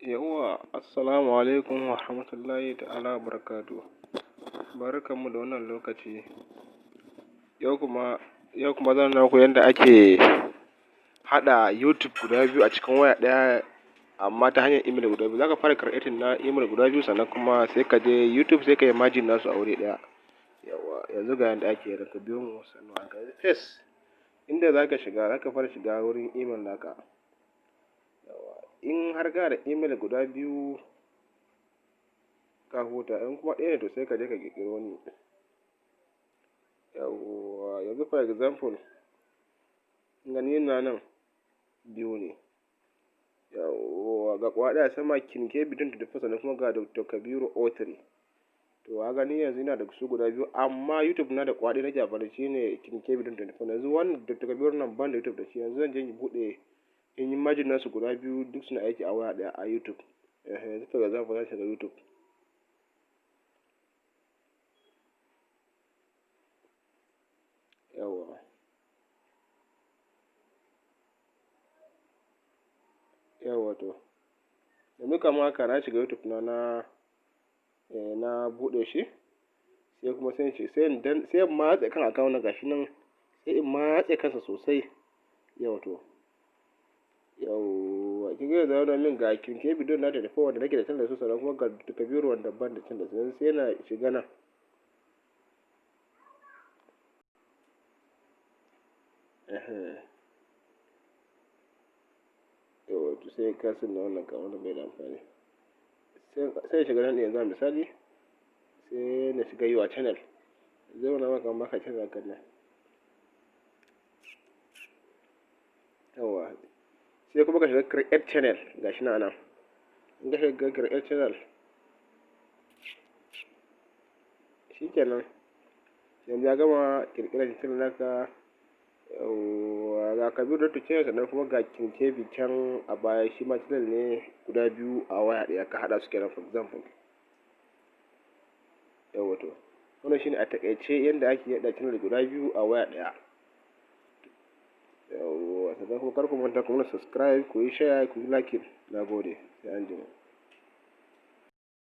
Yawwa, assalamu alaikum wa rahmatullahi ta'ala wa barakatuhu. Barkanmu da wannan lokaci. Yau kuma zan nuna muku yadda ake haɗa YouTube guda biyu a cikin waya ɗaya, amma ta hanyar email guda biyu. Za ka fara creating na email guda biyu, sannan kuma sai ka je YouTube, sai ka yi merging nasu a wuri ɗaya. Yawwa, yanzu ga yadda ake yi, ka biyo mu sannu a hankali. First, inda za ka shiga, za ka fara shiga wurin email naka. Yawwa, in har kana da email guda biyu, ka huta; in kuma ɗaya ne, to sai ka je ka ƙirƙiri wani. Yawwa, yanzu for example, kun ga ni nawa nan biyu ne. Yawwa, ga ƙwaya ɗaya a sama, King KB 24, sannan kuma ga Dr. Kabiru 03. To ka gani, yanzu ina da su guda biyu, amma YouTube na da ƙwaya ɗaya nake amfani, shi ne King KB 24. Yanzu wannan Dr. Kabiru nan ban da YouTube da shi. Yanzu zan je in buɗe, in yi merging nasu guda biyu, duk suna aiki a waya ɗaya a YouTube. Yanzu for example, zan shiga YouTube. Yawwa. Yawwa, to yanzu kamar haka na shiga YouTube na buɗe shi, sai kuma sai in sai in dan sai in matse kan account na, gashi nan, sai in matse kansa sosai. Yawwa, to yawwa, kin ga yanzu ya nuna min ga King KB don na 24 wanda nake da channel da su, sannan kuma ga Dr. Kabiru wanda ban da channel da su. Yanzu sai na shiga nan. Yawwa, to sai cancel na wannan kan, wannan bai da amfani. Sai shiga nan ɗin yanzu a misali, sai na shiga your channel. Zai nuna maka kamar baka channel hakan nan. Yawwa, sai kuma ka shiga create channel, gashi nan a nan. In ka shiga create channel, shikenan. Yanzu ya gama ƙirƙirar channel naka. Yawwa, ga Kabiru Dr. Channel, sannan kuma ga King KB can a baya, shi ma channel ne guda biyu a waya ɗaya ka haɗa su kenan, for example. Yawwa, to wannan shine a taƙaice yanda ake haɗa channel guda biyu a waya ɗaya. Yawwa, sannan kuma kar ku manta ku mana subscribe, ku yi share, ku yi liking. Na gode, sai anjima.